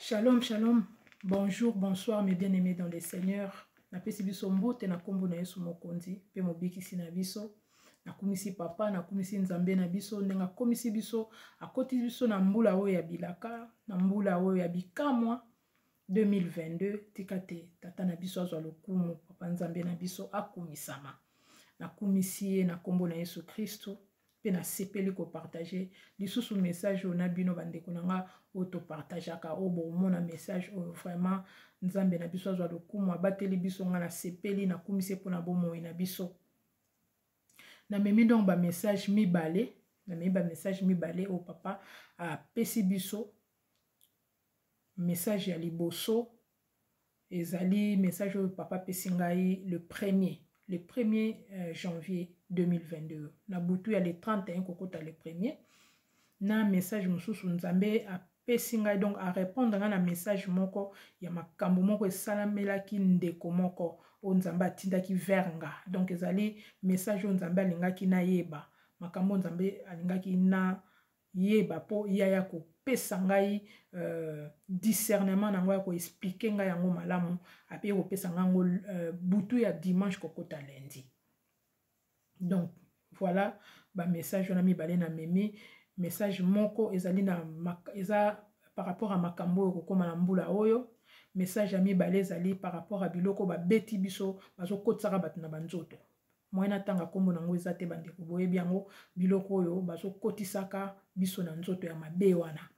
Shalom, shalom. Bonjour, bonsoir mes bien-aimés dans le Seigneur. Napesi biso mbote na kombo na Yesu Mokonzi pe mobikisi na biso. Nakumisi papa, nakumisi Nzambe na biso ndenge akomisi biso, akotisi biso na mbula oyo ya bilaka, na mbula oyo ya bikamwa 2022. Tika te tata na biso azwa lokumu, papa Nzambe na biso akumisama. Nakumisi ye na kombo na Yesu Kristo. Mpe nasepeli kopartage lisusu message oyo na bino bandeko na nga oyo topartageaka, oyo bokomona message oyo. Vraiment, Nzambe na biso azwa lokumu, abateli biso. Nga nasepeli, nakumisi mpona bomoi na biso. Namemi donc bamessage mibale, namemi bamessage mibale oyo papa apesi biso. Message ya liboso ezali message oyo papa apesi ngai le premier janvier 2022, na butu ya le 31 kokota le premier. Na message mosusu Nzambe apesi ngai, donc arépondre ngai na message moko ya makambo moko esalamelaki ndeko moko oyo Nzambe atindaki vers nga. Donc ezali message oyo Nzambe alingaki nayeba, makambo oyo Nzambe alingaki na yeba mpo ya kopesa ngai discernement nango, ya koexpliquer ngai yango malamu. Ape kopesa ngai yango butu ya dimanche kokota lundi. Donc voilà bamessage wana mibale namemi. Message moko ezali na eza par rapport à makambo oyo kokóma na mbula oyo. Message ya mibale ezali par rapport à biloko babeti biso, bazokotisaka bato na banzoto. Moyen natanga nkombo nango eza te. Bandeko boyebi yango, biloko oyo bazokotisaka biso na nzoto ya mabe wana,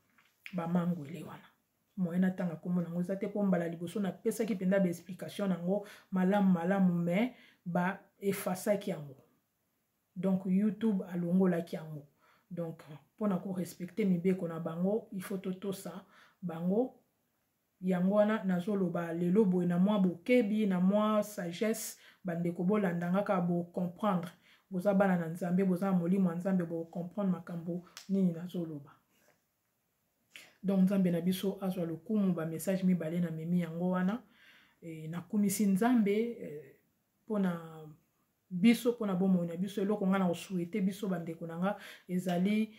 bamangwele wana. Moyen natanga nkombo nango eza te, mpo mbala liboso napesaki mpenza baexplication nango malamu malamu, mais baefasaki yango. Donc YouTube alongolaki yango. Donc mpona korespecter mibeko na bango, il faut totosa bango. Yango wana nazoloba lelo boye na mwa bokebi, na mwa sagesse. Bandeko bolanda nga kaka, bocomprendre. Boza bana na Nzambe, boza na molimo ya Nzambe, bocomprendre makambo nini nazoloba. Donc Nzambe na biso azwa lokumu. Bamessage mibale namemi yango wana. Nakumisi Nzambe mpona biso, mpona bomoi na biso. Eloko ngai na kosouhaiter biso, bandeko na nga, ezali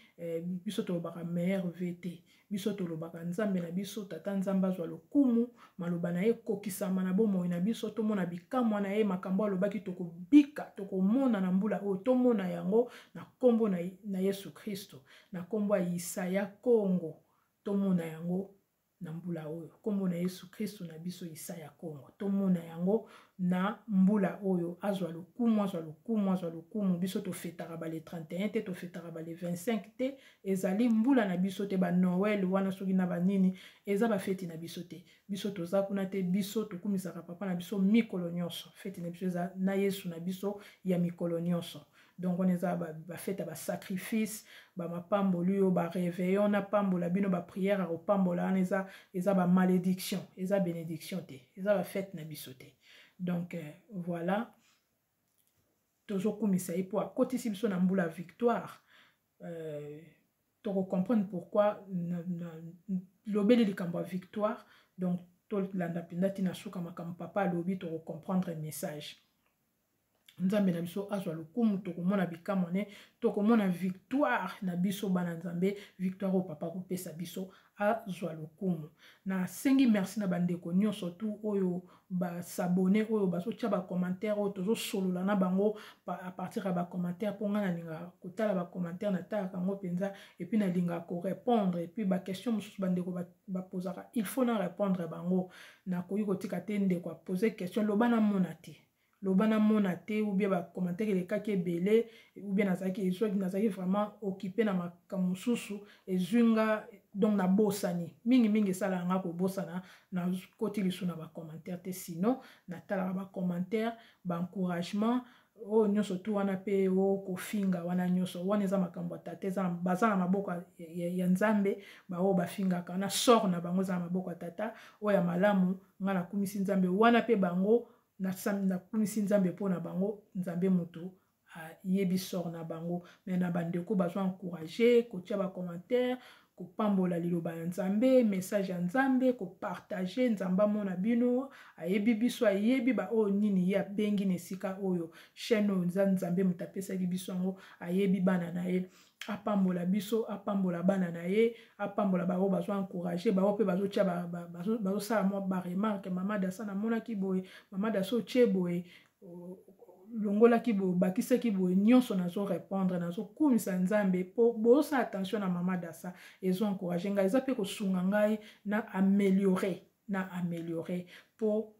biso tolobaka meilleurs vœux te, biso tolobaka Nzambe na biso, tata Nzambe azwa lokumu, maloba na ye ekokisama na bomoi na biso, tomona bikamwa na ye. Makambo alobaki tokobika, tokomona na mbula oyo, tomona yango na nkombo na Yesu Kristo, na nkombo ya Isaya Kongo. Tomona yango na mbula oyo, nkombo na Yesu Kristo na biso, Isaya Kongo. Tomona yango na mbula oyo. Azwa lokumu, azwa lokumu, azwa lokumu. Biso tofetaka bale 31 te, tofetaka bale 25 te, ezali mbula na biso te. Banoël wana soki na banini, eza bafeti na biso te. Biso toza kuna te. Biso tokumisaka papa na biso mikolo nyonso. Feti na biso eza na Yesu na biso ya mikolo nyonso. Donc wana eza bafete ya basacrifice, bamapamboli oyo baréveillon, napambola bino, baprière ya kopambola wana eza bamalédiction, eza bénédiction te, eza bafete na biso te. Donc voilà, tozokumisa ye mpo akotisi biso na mbula victoire. Tokocomprendre pourquoi lobeli likambo ya victoire. Donc tolanda mpenza ntina suka makambo papa alobi, tokocomprendre message. Nzambe na biso azwa lokumu. Tokomona bikamwa ne, tokomona victoire na biso bana Nzambe, victoire oyo papa akopesa biso. Azwa lokumu. Nasengi merci na bandeko nyonso tu oyo bas'abonner, oyo bazotia bacommentaire, oyo tozosolola na bango à partir ya bacommentaire, mpo ngai nalingaka kotala bacommentaire, natalaka yango mpenza, et puis nalingaka korépondre. Et puis baquestion mosusu bandeko bapozaka, il faut na répondre bango. Nakoki kotika te ndeko apose question, loba namona te, loba namona te, ou bien bacommentaire elekaki ebele, ou bien nazalaki vraiment occupé na makambo mosusu, ezwi nga, donc nabosani. Mingimingi esalaka nga kobosana, nakoti lisu na bacommentaire te. Sinon natalaka bacommentaire, baencouragement oyo nyonso tu wana, mpe o kofinga wana nyonso wana eza makambo ya tata, eza baza na maboko ya Nzambe. Baoyo bafingaka na sort na bango eza na maboko ya tata. Oyo ya malamu, nga nakumisi Nzambe wana, mpe bango nakumisi Nzambe mpo na bango. Nzambe moto ayebi sort na bango. Mais na bandeko bazwa encourage kotia bacommentaire. Kopambola liloba ya Nzambe, message ya Nzambe, kopartage. Nzambe amona bino, ayebi biso, ayebi baoyo nini ye abengi na esika oyo. Chaîne oyo eza Nzambe moto apesaki biso yango, ayebi bana na ye. Apambola biso, apambola bana na ye, apambola baoyo bazo encourager, baoyo mpe bazotia, bazosala mwa baremarque: "Mama Dasa, namonaki boye, mama Dasa, otie boye, longolaki boye, obakisaki boye." Nyonso nazorépondre, nazokumisa Nzambe mpo bozosala attention na mama Dasa. Ezo encourager ngai, eza mpe kosunga ngai na améliorer, na améliorer, mpo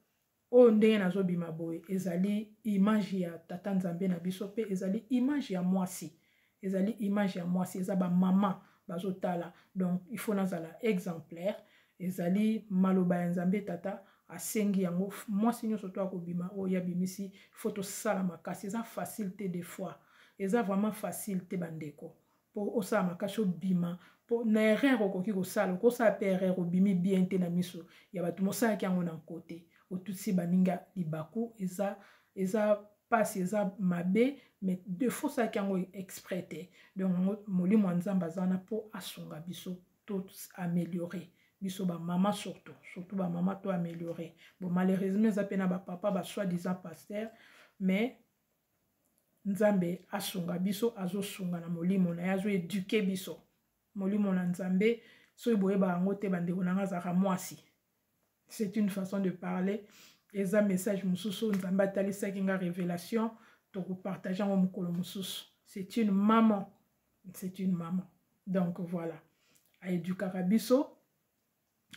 oyo ndenge nazobima boye ezali image ya tata Nzambe na biso, mpe ezali image ya mwasi, ezali image ya mwasi, eza bamama bazotala. Donc il faut nazala exemplaire. Ezali maloba ya Nzambe tata asengi yango, mwasi nyonso to akobima oyo abimisi, faut tosala makasi. Eza facile te, des fois eza vraiment facile te, bandeko, mpo osala makasi obima, mpo na erreur okoki kosala, okosala mpe erreur, obimi bien te na miso ya bato, mosalaki yango na nko te, otutisi baninga libaku. Eza mpasi, eza mabe, mais des fois osalaki yango exprès te. Donc molimo ya Nzambe aza wana mpo asunga biso to améliorer biso bamama, surtout, surtout bamama, to améliorer. Bon, malheureusement eza mpe na bapapa, basoi-disant pasteur, mais Nzambe asunga biso, azosunga na molimo na ye, azoéduquer biso. Molimo na Nzambe, soki boyeba yango te, bandeko na nga, azalaka mwasi. C'est une façon de parler, eza message mosusu Nzambe atalisaki nga, révélation, tokopartage yango mokolo mosusu. C'est une maman, c'est une maman. Donc voilà, aéduquaka biso,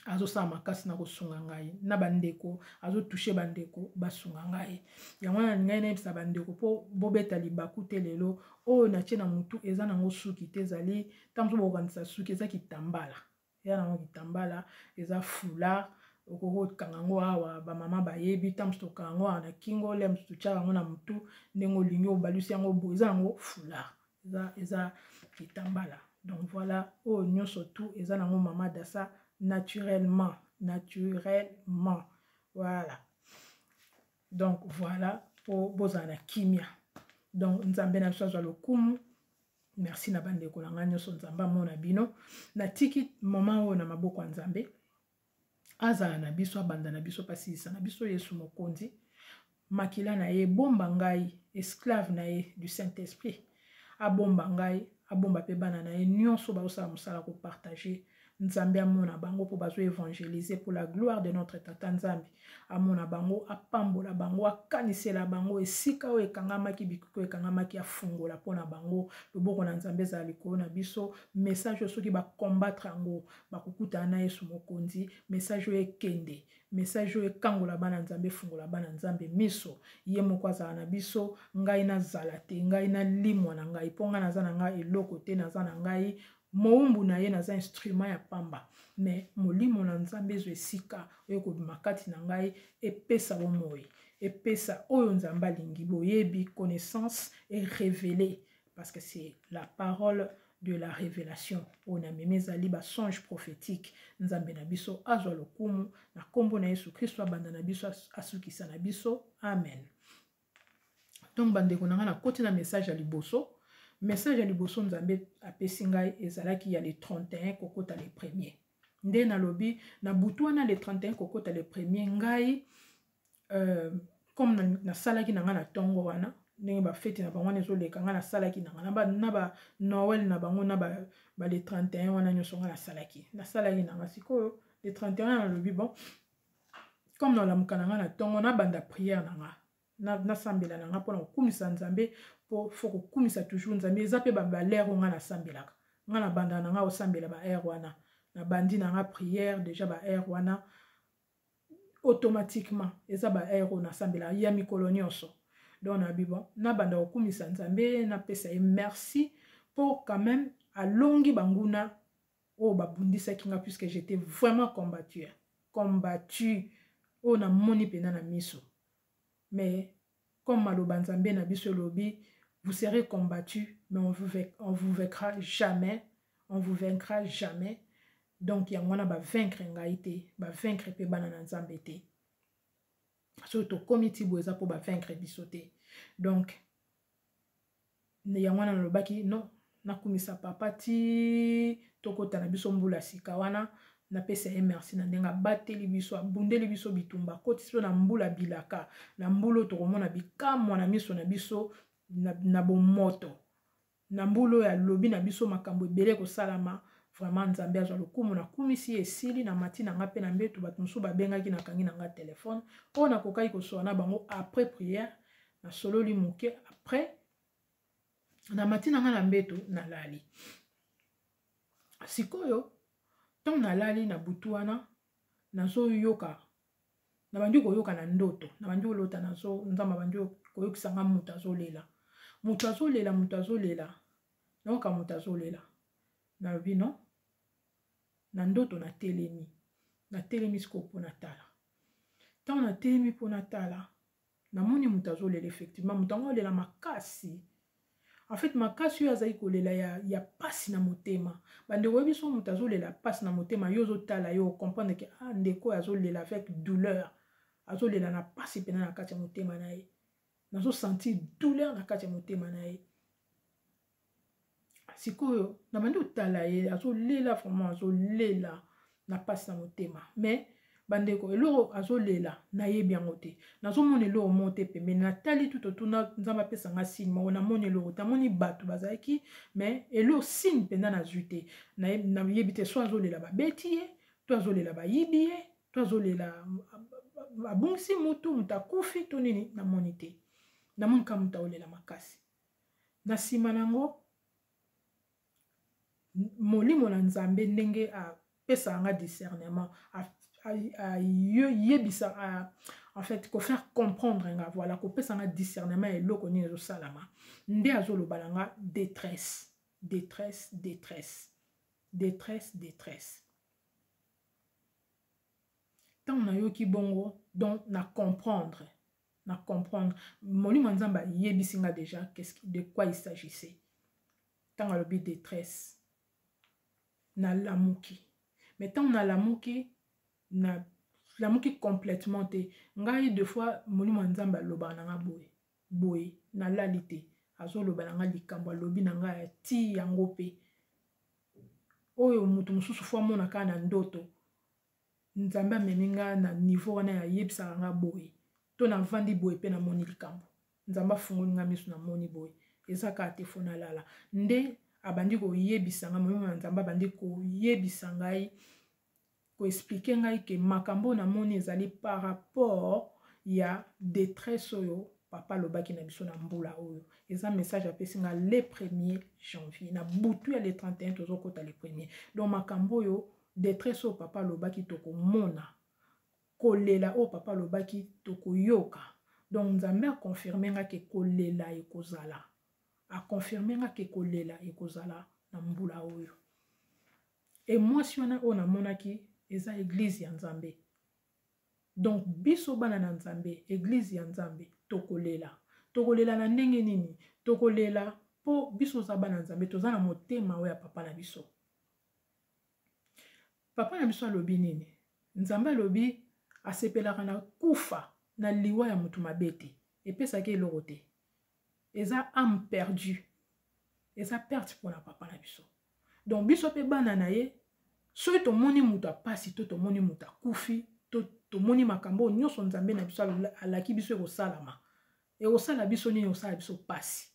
azosala makasi na kosunga ngai na bandeko, azotoucher bandeko, basunga ngai. Yango wana ngai nayebisa bandeko mpo bobeta libaku te. Lelo oyo natie na motu eza nango suki te, ezali ntango mosusu bokokanisa suki, eza kitambala, eza nango kitambala, eza foulard. Okoki kokanga yango awa, bamama bayebi, ntango mosusu tokanga yango awa na kingo, le mosusu totiaka yango na motu ndenge olingi, obalusi yango boye, eza yango foulard, eza kitambala. Donc voilà, oyo nyonso tu eza nango mama Dasa naturellement, naturellement. Voilà, donc voilà, mpo bozala na kimia. Donc Nzambe na biso azwa lokumu. Merci na bandeko na ngai nyonso, Nzambe amona bino. Natiki moma oyo na maboko ya Nzambe, azala na biso, abanda na biso, pasilisa na biso. Yesu Mokonzi, makila na ye ebomba ngai, esclave na ye du Saint Esprit, abomba ngai, abomba mpe bana na ye nyonso bazosala mosala kopartage. Nzambe amona bango mpo bazoévangéliser pour la gloire de notre tata Nzambe. Amona bango, apambola bango, akanisela bango esika oyo ekangamaki, bikuki oyo ekangamaki, afungola mpona bango. Loboko na Nzambe ezala likolo na biso. Message oyo, soki bacombattre yango, bakokutana na Yesu Mokonzi. Message oyo ekende, message oyo ekangola bana Nzambe, efungola bana Nzambe miso. Ye moko azala na biso, ngai nazala te, ngai nalimwa na ngai, mpo ngai naza na ngai eloko te, naza na ngai mowumbu na ye, naza instrument ya pamba. Mais molimo na Nzambe ezwa esika oyo ekobima kati na ngai, epesa bomoi, epesa oyo Nzambe alingi, boyebi, connaissance erévélé, parce que c'est la parole de la révélation oyo namemi, ezali basonge prophétique. Nzambe na biso azwa lokumu na nkombo na Yesu Kristo. Abanda na biso, asukisa na biso. Amen. Donc bandeko na ngai, nakoti na message ya liboso. Message ya liboso Nzambe apesi ngai ezalaki ya le 31 kokota le premier. Nde nalobi na butu wana, le 31 kokota le premier, ngai comme nasalaki na ngai na ntongo wana, ndenge bafeti na bango wana ezoleka, ngai nasalaki na ngai na ba Noël na bango, na ba le 31 wana nyonso, ngai nasalaki na ngai. Sikoyo le 31, nalobi: bon, comme nalamuka na ngai na ntongo, nabanda prière na ngai, nasambela na ngai mpona kokumisa Nzambe, mpo faut kokumisa toujours Nzambe. Eza mpe balere oyo ngai nasambelaka, ngai nabandaka na ngai kosambela baheure wana, nabandi na ngai prière déjà baheure wana automatiquement, eza baheure oyo nasambelaka ya mikolo nyonso. Donc nabi: bon, nabanda kokumisa Nzambe, napesa ye merci mpo quand même alongi banguna oyo babundisaki nga, puisque j'étais vraiment combattu, combattu oyo namoni mpenza na miso. Mais comme maloba Nzambe na biso elobi: "Vous serez combattu, mais on vous vaincra jamais, on vous vaincra jamais." Donc yango wana, bavaincre ngai te, bavaincre mpe bana na Nzambe te. Soki tokómi ti boye, eza mpo bavaincre biso te. Donc yango wana nalobaki non. Nakumisa papa ti tokota na biso mbula sika wana. Napesa ye merci na ndenge abateli biso, abundeli biso bitumba, akotisi biso na mbula bilaka, na mbula oyo tokomona bikamwa na miso na biso na bomoto, na mbula oyo alobi na biso makambo ebele ekosalama. Vraiment, Nzambe azwa lokumu. Nakumisi ye, esili, namati na nga mpe na mbeto. Bato mosusu babengaki, nakangi na nga telefone oyo nakokaki kosola na bango après prière, nasololi moke. Après, namati na nga na mbeto, nalali. Sikoyo, ntango nalali na butu wana, nazoyoka, nabandi koyoka na ndoto, nabandi kolota, nazo Nzambe abandi koyokisa nga moto azolela, moto azolela, moto azolela. Nayoka moto azolela, nalobi non. Na ndoto natelemi, natelemi sikoyo mpo natala. Ntango natelemi mpo natala, namoni moto azolela. Effectivement, moto yango aolela makasi. En fait, makasi oyo azali kolela ya pasi na motema. Bandeko, oyebi so moto azolela pasi na motema, yo ozotala, yo ocomprendre ke ah, ndeko oyo azolela avec douleur, azolela na pasi mpena na kati ya motema na ye. Nazosentir douleur na kati ya motema na ye. Sikoyo nabandi kotala ye, azolela vraiment, azolela na mpasi na motema. Mais bandeko, eloko azolela nayebi yango te. Nazomona eloko moko te pembeni. Natali tu totuna Nzambe apesa nga signe moko, namoni eloko te. Namoni bato bazalaki, mais eloko, signe mpenza nazwi te. Nayebi te so azolela babeti ye, to azolela bayibi ye, to azolela abungisi mutu, moto akufi to nini. Namoni te, namoni kaka moto aolela makasi. Na nsima nango, molimo na Nzambe, ndenge apesaka nga discernement, ayebisa, en fait, kofaire comprendre nga, voilà, kopesa nga discernement ya eloko nini ezosalama. Nde azoloba na nga: détresse, détresse, détresse, détresse, détresse. Ntango nayoki bongo, donc na comprendre, na comprendre, molimo ya Nzambe ayebisi nga déjà de quoi il s'agissait. Ntango alobi détresse, nalamuki. Mais ntango nalamuki, nalamuki complètement te. Ngai, deux fois, molimo ya Nzambe alobaka na nga boye boye, nalali te, azoloba na nga likambo, alobi na ngai ati yango mpe oyo moto mosusu fo amona kaka na ndoto. Nzambe amemi nga na niveau wana, ayebisaka nga boye to navandi boye mpe namoni likambo, Nzambe afungoli nga miso, namoni boye, eza kaka te fo nalala. Nde abandi koyebisa ngai, molimo na Nzambe abandi koyebisa ngai, koexpliquer ngai ke makambo oyo namoni ezali par rapport ya détresse oyo papa alobaki na biso na mbula oyo. Eza message apesi nga le 1er janvier, na butu ya le 31, tozokota le premier. Donc makambo oyo, détresse oyo papa alobaki tokomona, kolela oyo papa alobaki tokoyoka. Donc Nzambe aconfirme nga ke kolela ekozala, aconfirme nga ke kolela ekozala na mbula oyo. E mwasi wana oyo namonaki eza église ya Nzambe. Donc biso bana na Nzambe, église ya Nzambe, tokolela. Tokolela na ndenge nini? Tokolela mpo biso oza bana Nzambe, toza na motema oyo ya papa na biso. Papa na biso alobi nini? Nzambe alobi asepelaka na kufa, na liwa ya motu mabe te. Epesaki eloko te, eza âme perdue, eza perte mpona papa na biso. Donc biso mpe bana na ye, soki tomoni moto apasi, to tomoni moto akufi, to tomoni makambo oyo nyonso Nzambe na biso alaki biso ekosalama, ekosala biso nini? Ekosala biso pasi.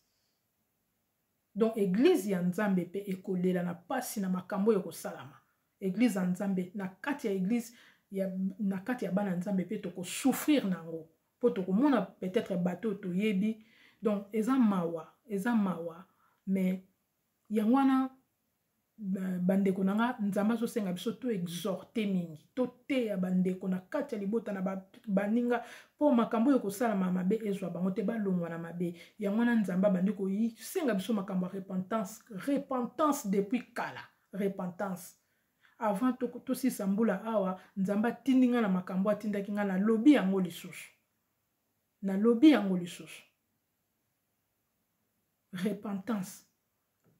Donc église ya Nzambe mpe ekolela na pasi na makambo oyo ekosalama. Église ya Nzambe, na kati ya église ya, na kati ya bana Nzambe mpe tokosouffrir nango, mpo tokomona peut-être bato oyo toyebi. Donc eza mawa, eza mawa. Mais yango wana, bandeko na nga, Nzambe azosenga biso toexhorte mingi, toteya bandeko na kati ya libota na baninga, mpo makambo oyo ekosalama mabe ezwa bango te, balongwa na mabe. Yango wana Nzambe abandi kosenga biso makambo ya repentance, repentance depuis kala, repentance. Avant tosisa mbula awa, Nzambe atindi nga na makambo atindaki nga, nalobi yango lisusu, nalobi yango lisusu: repentance.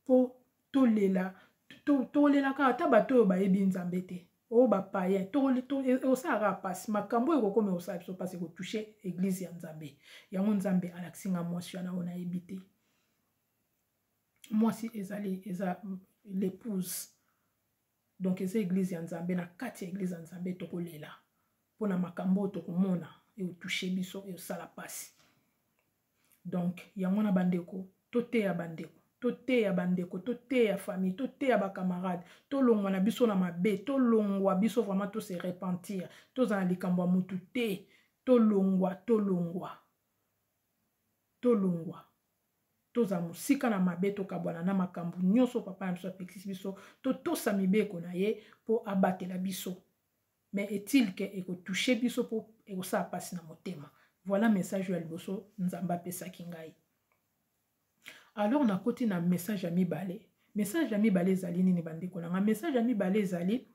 Mpo tolela, tolelaka ata bato oyo bayebi Nzambe te, oyo bapayen, ekosala kaka mpasi. Makambo oyo ekokoma, ekosala biso mpasi, ekotouche église ya Nzambe. Yango Nzambe alakisi nga mwasi wana oyo nayebi te. Mwasi ezali eza l'épouse, donc eza église ya Nzambe. Na kati ya église ya Nzambe, tokolela mpona makambo oyo tokomona eotouche biso, eosala mpasi. Donc yango wana, bandeko, toteya bandeko, toteya bandeko, toteya famille, toteya bacamarade. Tolongwa na biso na mabe, tolongwa biso vraiment, tose repentir, tozala na likambo ya mutu te. Tolongwa, tolongwa, tolongwa, tozala mosika na mabe, tokabwana na makambo nyonso papa na biso apekisi biso, totosa mibeko na ye mpo abatela biso. Mais est-il ke ekotouche biso mpo ekosala mpasi na motema. Voilà message oyo ya liboso Nzambe apesaki ngai. Alors nakoti na message ya mibale. Message ya mibale ezali nini, bandeko na ngai? Message ya mibale ezali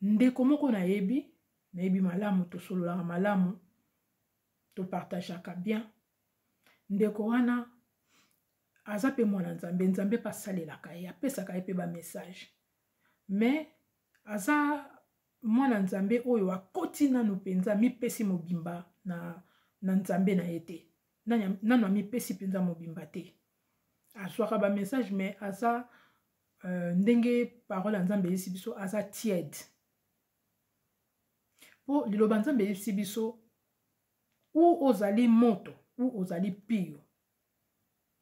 ndeko moko nayebi, nayebi malamu, tosololaka malamu, topartageaka bien. Ndeko wana aza mpe mwana Nzambe. Nzambe mpe asalelaka ye, apesaka ye mpe bamessage, mais aza mwana Nzambe oyo akoti nanu mpenza mipesi mobimba na Nzambe na ye te. Nanu amipesi mpenza mobimba te. Azwaka bamessage, mais aza ndenge parole ya Nzambe eyebisi biso, aza tiède, mpo liloba Nzambe eyebisi biso ou ozali moto ou ozali pio.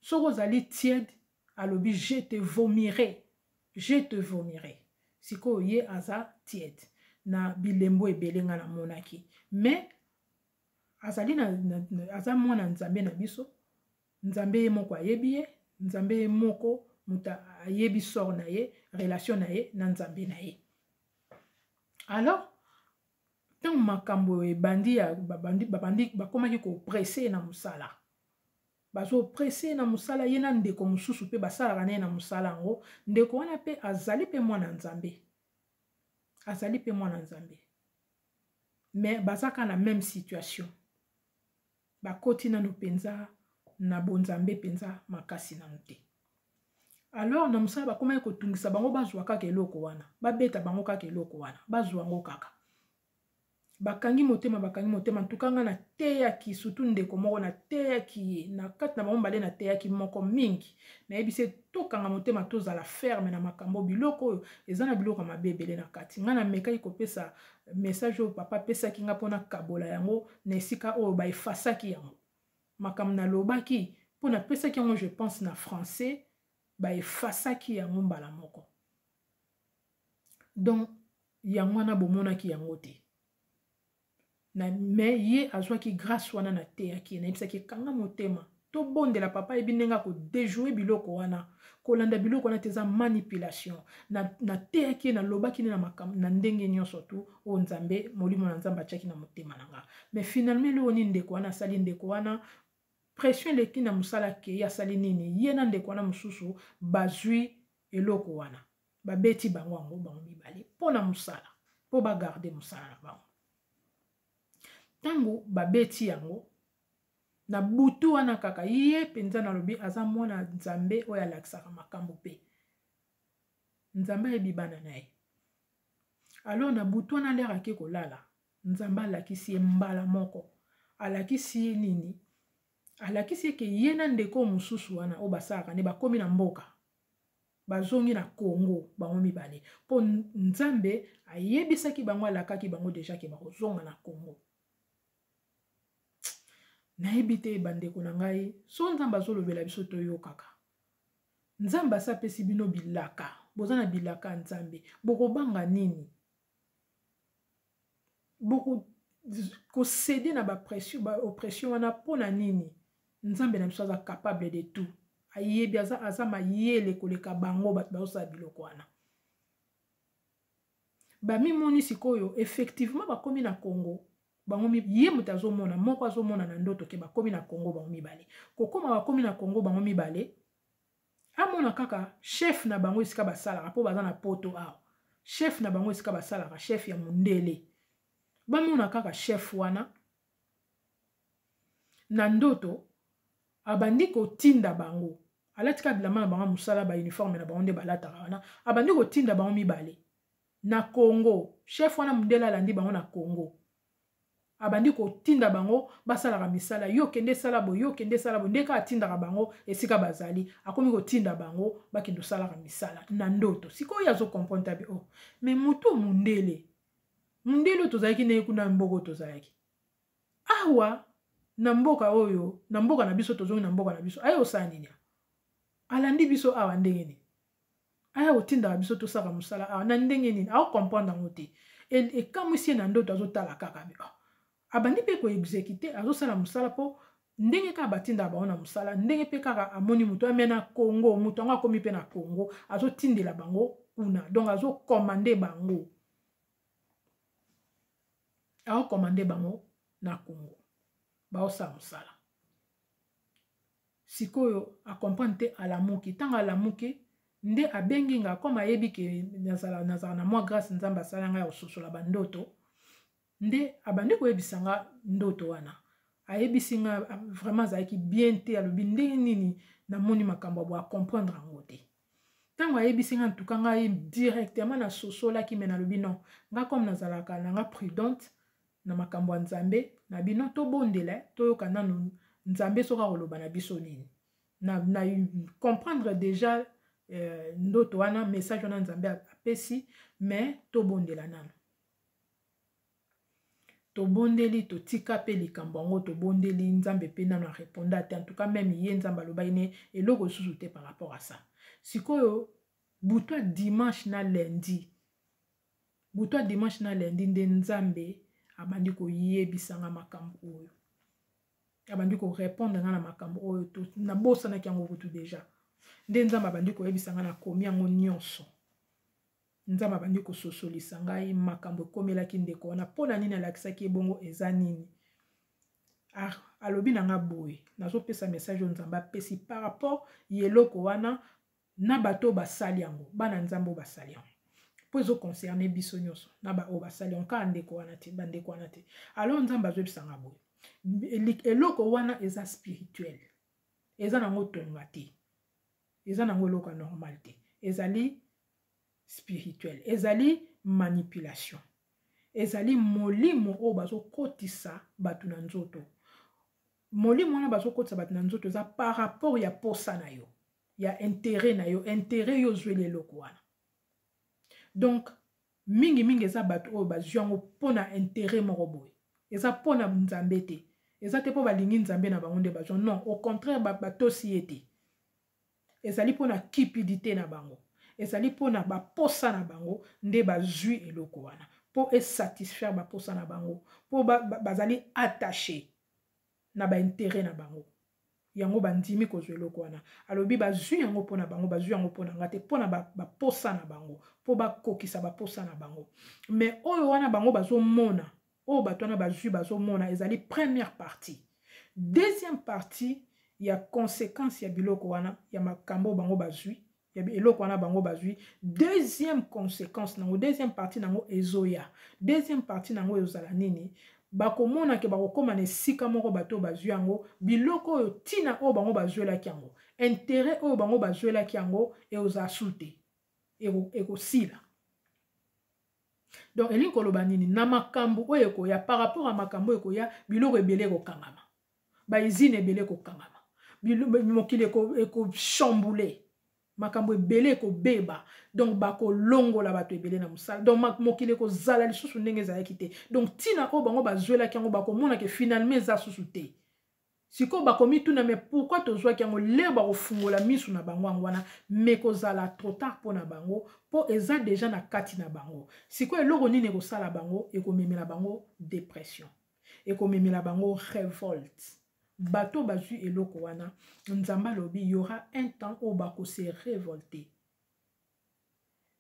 Soki ozali tiède, alobi: "Je te vomirai, je te vomirai." Sikoyo ye aza tiède na bilembo ebele ngai namonaki, mais azali na, aza mwana Nzambe na biso. Nzambe ye moko ayebi ye, Nzambe ye moko moto ayebi sort na ye, relation na ye na Nzambe na ye. Alors ntango makambo ebandi, babandi, bakomaki kopresser na mosala, bazopresser na mosala, ye na ndeko mosusu mpe basalaka na ye na mosala yango. Ndeko wana mpe azali mpe mwana Nzambe, azali mpe mwana Nzambe, mais baza kaka na même situation. Bakoti nano mpenza na bonzambe mpenza makasi nano te. Alors na mosala bakomaki kotungisa bango, bazwa kaka eloko wana, babeta bango kaka eloko wana, bazwa yango kaka. Bakangi motema, bakangi motema. Ntuka nga nateyaki surtout ndeko moko, nateyaki ye na kati na bango mbale, nateyaki moko mingi. Nayebisi ye tokanga motema, tozala ferme na makambo. Biloko oyo eza na biloko ya mabe ebele na kati. Ngai namekaki kopesa message oyo papa apesaki nga mpona kabola yango na esika oyo baefasaki yango. Makambo nalobaki, mpo napesaki yango, je pense, na français, baefasaki yango mbala moko. Donc yango wana bomonaki yango te na, mais ye azwaki grâce wana. Nateyaki ye, nayebisaki: "Kanga motema, tobondela papa, ayebi ndenge akodéjouer biloko wana. Kolanda biloko wana te, eza manipulation." Nateyaki ye, nalobaki nde na ndenge nyonso tu oyo Nzambe, molimo na Nzambe atiaki na motema na nga. Mais finalement eloko nini ndeko wana asali? Ndeko wana, pression eleki na mosala, akei, asali nini? Ye na ndeko wana mosusu bazwi eloko wana, babeti bango yango bango mibale mpo na mosala, mpo bagarder mosala na bango. Ntango babeti yango na butu wana kaka, ye mpenza, nalobi, aza mwana Nzambe oyo alakisaka makambo mpe Nzambe ayebi bana na ye. Alors na butu wana, l'heure ake kolala, Nzambe alakisi ye mbala moko. Alakisi ye nini? Alakisi eke ye na ndeko mosusu wana oyo basalaka nde bakomi na mboka, bazongi na Congo bango mibale, mpo Nzambe ayebisaki bango, alakaki bango déjà ke bakozonga na Congo. Nayebi te, bandeko na ngai, so Nzambe azolobela biso, toyokaka. Nzambe asi apesi bino bilaka, boza na bilaka ya Nzambe, bokobanga nini? Bokocéder na bapression, baoppression wana mpo na nini? Nzambe na biso aza capable de tout, ayebi, aza mayele koleka bango bato bazosala biloko wana. Bamimoni sikoyo effectivement bakomi na Congo bango. Ye moto azomona, moko azomona na ndoto ke bakomi na Congo bango mibale. Kokóma bakomi na Congo bango mibale, amona kaka chef na bango esika basalaka, mpo baza na Poto awa, chef na bango esika basalaka, chef ya mondele. Bamona kaka chef wana na ndoto, abandi kotinda bango, alati kaka bilamba na bango mosala, bauniforme na bango nde balataka wana. Abandi kotinda bango mibale na Congo. Chef wana mondele alandi bango na Congo. Abandi kotinda bango basalaka misala, yo kende sala boye, yo kende sala boye. Ndenge atindaka bango esika bazali, akomi kotinda bango bakende kosalaka misala na ndoto. Sikoyo azo comprendre abi: oh, mais motu mundele, mundele oyo tozalaki na ye kuna, mboka oyo tozalaki awa, na mboka oyo, na mboka na biso, tozongi na mboka na biso, aye osala nini? Alandi biso awa ndenge nini? Aya kotindaka biso tosala mosala awa na ndenge nini? Aocomprendre yango te. Ekamwisi ye na ndoto, azotala kaka be, oh. Abandi mpe koexécuter, azosala mosala mpo ndenge kaka batindaka bango na mosala, ndenge mpe kaka amoni moto ame na Congo. Moto yango akomi mpe na Congo, azotindela bango kuna, donc azocommander bango, aocommander bango na Congo, baosala mosala. Sikoyo acomprendre te, alamuki. Ntango alamuki nde abengi nga. Comme ayebi ke nazala na mwa grâce Nzambe asala ngai ya kososola bandoto, nde abandi koyebisa nga ndoto wana. Ayebisi nga vraiment azalaki bien te. Alobi ndenge nini namoni makambo ya boye, acomprendre yango te. Ntango ayebisi nga, ntuka ngai directement nasosolaki. Me nalobi non, nga comme nazalaka na nga prudente na makambo ya Nzambe na bino, tobondela, toyoka nanu Nzambe soki akoloba na biso nini. Na comprendre déjà ndoto wana, message wana Nzambe apesi, mais tobondela nanu. Tobondeli, totika mpe likambo yango, tobondeli Nzambe mpe nano arépondre te. En tout cas, même ye Nzambe alobaki ne eloko lisusu te par rapport à ça. Sikoyo butu ya dimanche na lundi, butu ya dimanche na lundi nde Nzambe abandi koyebisanga makambo oyo, abandi korépondre nga na makambo oyo nabosanaki yango kutu déjà. Nde Nzambe abandi koyebisa nga, nakomi yango nyonso. Nzambe abandi kososolisa ngai makambo ekomelaki ndeko wana, mpo na nini alakisaki ebongo, eza nini. Ah, alobi na nga boye, nazopesa message oyo Nzambe apesi par rapport ya eloko wana na bato oyo basali yango, bana Nzambe oyo basali yango, mpo ezoconcerne biso nyonso na baoyo basali yango, kaka ndeko wana te, bandeko wana te. Alors Nzambe azoyebisanga boye: eloko wana eza spirituel, eza nango tonga te, eza nango eloko ya normal te, ezali spirituel, ezali manipulation, ezali molimo oyo bazokotisa bato na nzoto. Molimo wana bazokotisa bato na nzoto eza par rapport ya posa na yo, ya intérêt na yo, intérêt yo ozweli eloko wana. Donc mingimingi eza bato oyo bazwi yango mpona intérêt moko boye, eza mpona Nzambe te, eza te mpo balingi Nzambe na bango nde bazwa. Non, au contraire, batosi ye te. Ezali mpona cupidité na bango, ezali mpona baposa na bango nde bazwi eloko wana, mpo esatisfaire baposa na bango, mpo bazali attaché na baintérêt na bango. Yango bandimi kozwa eloko wana. Alobi bazwi yango mpona bango, bazwi yango mpona nga te, mpona baposa na bango, mpo bakokisa baposa na bango. Mais oyo wana bango bazomona, oyo bato wana bazwi bazomona, ezali première partie. Deuxième partie ya conséquence ya biloko wana, ya makambo bango bazwi, ya eloko wana bango bazwi, deuxième conséquence nango, deuxième partie nango ezoya. Deuxième partie nango ezozala nini? Bakomona ke bakokóma na esika moko, bato oyo bazwi yango, biloko oyo, ntina oyo bango bazwelaki yango, intérêt oyo bango bazwelaki yango ekozala su te, ekosila. Donc elingi koloba nini? Na makambo oyo ekoya, par rapport a makambo oyo ekoya, biloko ebele ekokangama, bausine ebele ekokangama, mokili ekochambouler, makambo ebele ekobeba. Donc bakolongola bato ebele na mosala. Donc mokili ekozala lisusu ndenge ezalaki te. Donc ntina oyo bango bazwelaki yango, bakomona ke finalement eza susu te. Sikoyo bakomituna: mais pourquoi tozwaki yango? L'heure bakofungola misu na bango yango wana, mais kozala trop tard mpo na bango, mpo eza déjà na kati na bango. Sikoyo eloko nini ekosala bango? Ekomemela bango dépression, ekomemela bango révolte. Bato bazwi eloko wana, Nzambe alobi y aura un temps oyo bakose révolter.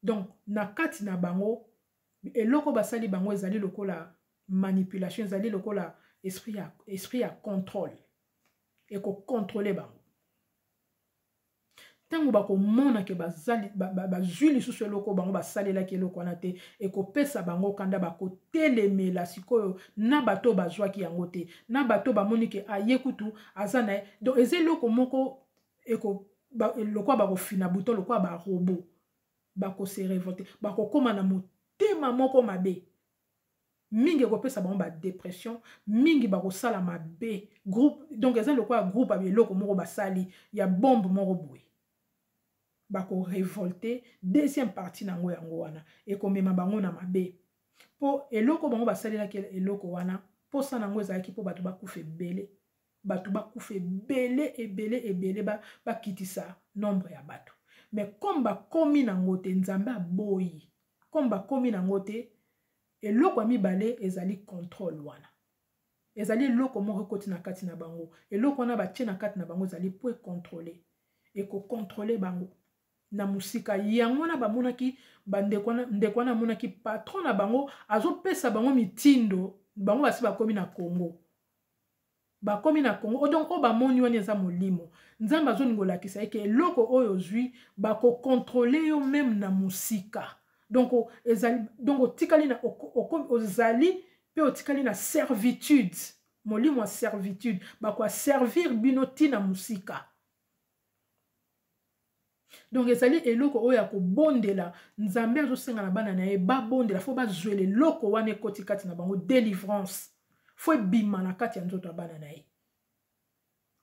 Donc na kati na bango, eloko basali bango ezali lokola manipulation, ezali lokola esprit ya contrôle, ekocontrôler bango. Ntango bakomona ke bazwi lisusu eloko bango basalelaki eloko wana te, ekopesa bango kanda, bakotelemela sikoyo na bato bazwaki yango te, na bato bamoni ke aye kutu aza na ye. Donc eza eloko moko lokola bakofina bouton, lokola barobots, bakose révolter, bakokóma na motema moko mabe. Mingi ekopesa bango badepression, mingi bakosala mabe. Groupe, donc eza lokola groupe ya eloko moko basali ya bombe moko boye, bakorevolte. Deuxième partie na yango, yango wana ekomema bango na mabe, mpo eloko bango basalelaki eloko wana, mposa na yango ezalaki mpo bato bakufa ebele, bato bakufa ebele ebele ebele, bakitisa nombre ya bato. Mais comme bakomi nango te, Nzambe aboyi. Comme bakomi nango te, eloko ya mibale ezali contrôle wana. Ezali eloko moko ekoti na kati na bango. Eloko wana batie na kati na bango ezali po econtrôle, ekocontrôle bango na mosika. Yango wana bamonaki bandeko wana, ndeko wana amonaki patron na bango azopesa bango mitindo. Bango basi bakomi na Congo, bakomi na Congo. Donc oyo bamoni wana eza molimo. Nzambe azolinga olakisa eke eloko oyo ozwi, bakocontrôle yo même na mosika. Donc ezali, donc otikali na, ozali mpe otikali na servitude, molimo ya servitude. Bakoaservir bino ntina mosika. Donc ezali eloko oyo ya kobondela. Nzambe azosenga na bana na ye babondela, faut bazwela eloko wana ekoti kati na bango délivrance, faut ebima na kati ya nzoto ya bana na ye.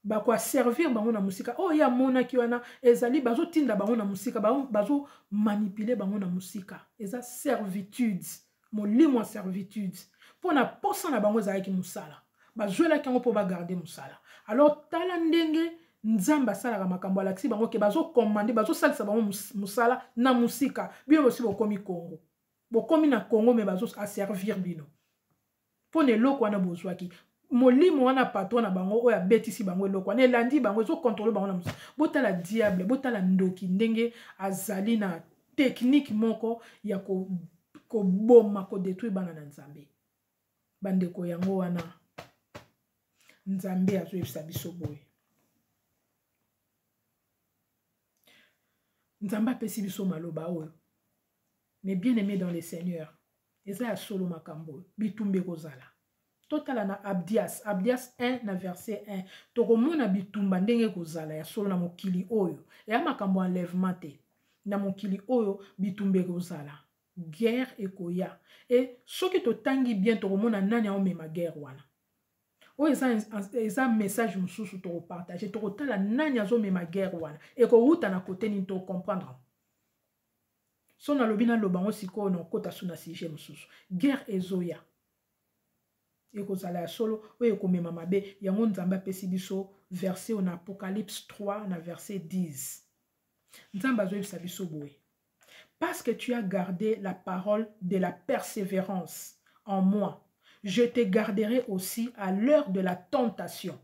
Bakoaservir bango na mosika. Oyo ye amonaki wana ezali bazotinda bango na mosika, bazomanipule bango na mosika. Eza servitude, molimo ya servitude, mpo na posa na bango ezalaki mosala, bazwelaki yango mpo bagarde mosala. Alors tala ndenge Nzambe asalaka makambo. Alakisi bango ke bazokomande, bazosalisa bango mosala na mosika. Bino bosi bokomi Kongo, bokomi na Kongo, mais bazoaservir bino mpo na eloko wana bozwaki. Molimo wana, patron na bango oyo abetisi bango eloko wana, elandi bango, ezocontrôle bango na mosika. Botala diable, botala ndoki ndenge azali na technique moko ya koboma, kodétruire bana na Nzambe. Bandeko, yango wana Nzambe azoyebisa biso boye. Nzambe apesi biso maloba oyo. Mais bien aimé dans le Seigneur, eza ya solo makambo oyo, bitumba ekozala. Totala na Abdias, Abdias 1 na verset 1, tokomona bitumba ndenge ekozala ya solo na mokili oyo. Eya makambo enlèvement te. Na mokili oyo bitumba ekozala, guerre ekoya. E soki totangi bien, tokomona nani aomema guerre wana. Oyo eza message mosusu tokopartage. Tokotala nani azomema guerre wana, ekowuta na kote nini, tocomprendre. So nalobi, naloba yango sikoyo, na okota so na sujet mosusu. Guerre ezoya, ekozala ya solo, oyo ekomema mabe. Yango Nzambe apesi biso verset oyo na Apocalypse 3 na verset 10. Nzambe azoyebisa biso boye: "Parce que tu as gardé la parole de la persévérance en moi, je te garderai aussi à l'heure de la tentation,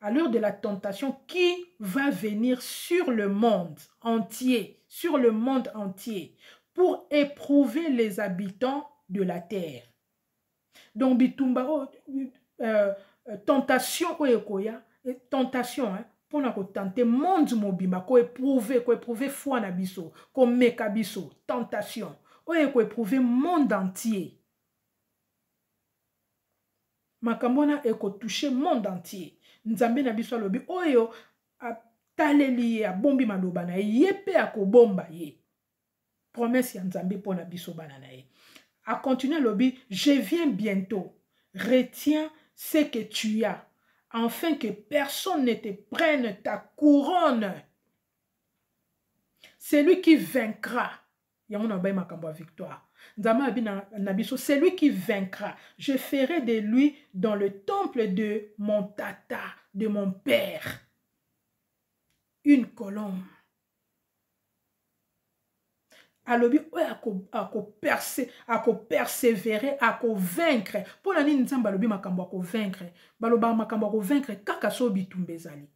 à l'heure de la tentation qui va venir sur le monde entier, sur le monde entier, pour éprouver les habitants de la terre." Donc bitumba oyo, tentation oyo ekoya, tentation, hein, mpona kotenter monde mobimba, koéprouve, koéprouve foi na biso, komeka biso. Tentation oyo ekoéprouve monde entier, makambo wana ekotouche monde entier. Nzambe na biso alobi oyo ataleli ye, abombi maloba na ye, ye mpe akobomba ye. Promesse ya Nzambe mpo na biso bana na ye. Acontinue, alobi: "Je viens bientôt. Retiens ce que tu as afin que personne ne te prenne ta couronne. Celui qui vaincra", yango na bayi makambo ya victoire, Nzambe abi na biso, "celui qui vaincra, je ferai de lui dans le temple de mon tata, de mon père, une colonne." Alobi oyo akopersévérer, akovaincre. Mpo na nini Nzambe alobi makambo ya kovaincre? Balobaka makambo ya kovaincre kaka so bitumba ezali.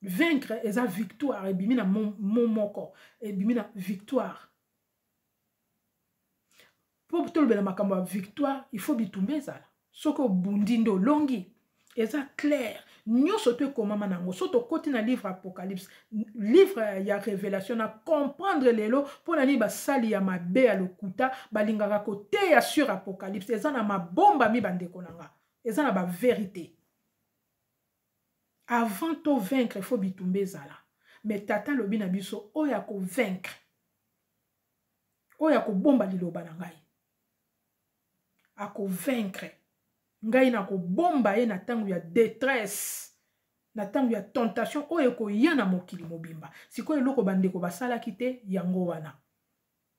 Vaincre eza victoire, ebimi na mo moko, ebimi na victoire. Mpo tolobela makambo ya victoire, il faut bitumba ezala. Soki obundi nde olongi. Eza clair, nyonso to ekomama nango. So tokoti na livre Apocalypse, livre ya Révélation, na comprendre lelo mpo na nini basali ya mabe ya lokuta balingaka koteya sur Apocalypse. Eza na mabombami, bandeko na nga, eza na bavérité. Avant to vaincre, faut bitumba ezala. Mais tata alobi na biso oyo akovaincre, oyo akobomba liloba na ngai. Akovaincre. Ngai nakobomba ye na ntango ya détresse, na ntango ya tentation oyo ekoya na mokili mobimba. Sikoyo eloko bandeko basalaki te yango wana,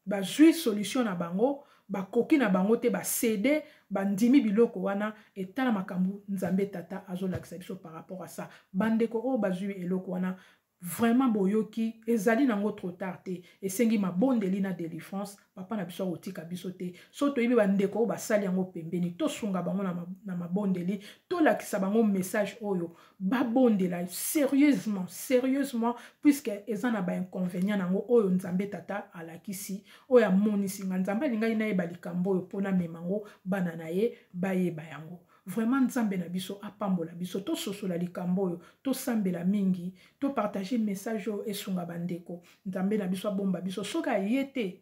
bazwi solution na bango, bakoki na bango te, bacéder, bandimi biloko wana. Etala makambo Nzambe Tata azolakisa biso par rapport à ça. Bandeko oyo bazwi eloko wana, vraiment boyoki, ezali nango trop tard te. Esengi mabondeli na délivrance. Papa na biso akotika biso te. So toyebi bandeko oyo basali yango pembeni, tosunga bango na mabondeli, tolakisa bango message oyo, babondela sérieusement, sérieusement, puisque eza na bainconvénient nango oyo Nzambe Tata alakisi, oyo amonisi nga. Nzambe alingaki nayeba likambo oyo mpo namema yango, bana na ye bayeba yango. Vraiment, Nzambe na biso apambola biso, tososola likambo oyo, tosambela mingi, topartage message oyo esunga bandeko. Nzambe na biso abomba biso. Soki aye te,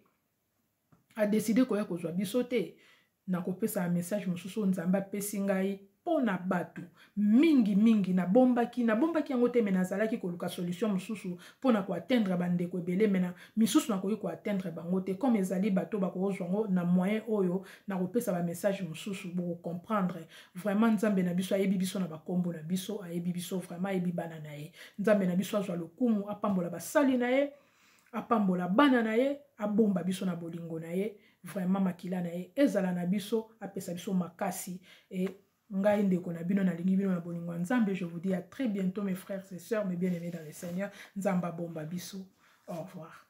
adécider koya kozwa biso te, nakopesa message mosusu oyo Nzambe apesi ngai mpo na bato mingi mingi. Nabombaki, nabombaki yango te, me nazalaki koluka solution mosusu mpo na koatteindre bandeko ebele, me na misusu nakoki koatteindre bango te. Comme ezali bato bakozwa yango na moyen oyo, nakopesa bamessage mosusu, bokocomprendre. Vraiment, Nzambe na biso ayebi biso na bakombo na biso, ayebi biso vraiment, ayebi bana na ye. Nzambe na biso azwa lokumu, apambola basali na ye, apambola bana na ye, abomba biso na bolingo na ye. Vraiment, makila na ye ezala na biso, apesa biso makasi. E ngai ndeko na bino, nalingi bino na bolingo ya Nzambe. Je vous dis à très bientôt, mes frères et sœurs, mes bien-aimés dans le Seigneur. Nzambe abomba biso. Au revoir.